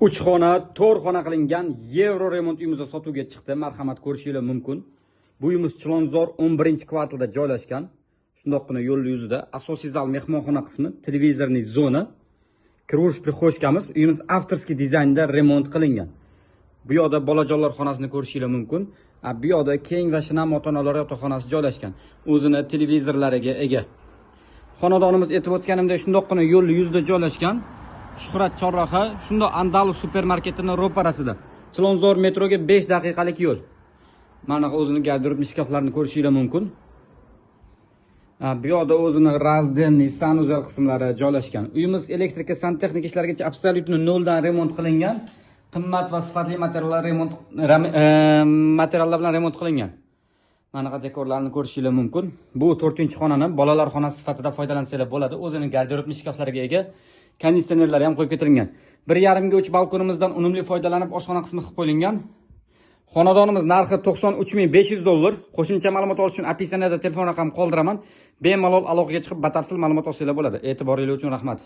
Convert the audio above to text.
Uch xona, to'rt xona qilingan yevro remont uyimizda sotuvga chiqdi. Marhamat, ko'rishinglar mumkin. Bu uyimiz Chilonzor 11-kvartalda joylashgan. Shundoqqina yo'l yuzida asosiy zal, mehmonxona qismi, телевизорный zona, kiraverish прихожка miz. Uyimiz авторский dizaynda remont qilingan. Bu yoqda bolajonlar xonasini ko'rishinglar mumkin. Bu yoqda keng va shinam ota-onalar yotoqxonasi joylashgan. O'zini televizorlariga ega. Xonadonimiz, aytib o'tganimdek, shundoqqina yo'l yuzida joylashgan. Shuhrat chorraha, shundoq Andalus supermarketini ro'parasida. Chilonzor metroga 5 daqiqalik yo'l. Mana o'zini garderob shkaflarini ko'rishinglar mumkin. Bu yoqda o'zini раздельный санузел qismlari joylashgan. Uyimiz elektrika, santexnika ishlarigacha абсолютно noldan remont qilingan. Qimmat va sifatli materiallar remont materiallar bilan remont qilingan. Manaqa dekorlarni ko'rishinglar mumkin. Bu to'rtinchi xonani bolalar xonasi sifatida foydalansanglar bo'ladi. O'zini garderob shkaflariga ega, konditsionerlari ham qo'yib ketilgan. 1,5 ga 3 balkonimizdan unumli foydalanib, oshxona qismi qilib qo'yilgan. Xonadonimiz narxi 93 500 dollar. Qo'shimcha ma'lumot olish uchun описание da telefon raqam qoldiraman. Bemalol aloqaga chiqib, batafsil ma'lumot olsanglar bo'ladi. E'tiboringiz uchun rahmat.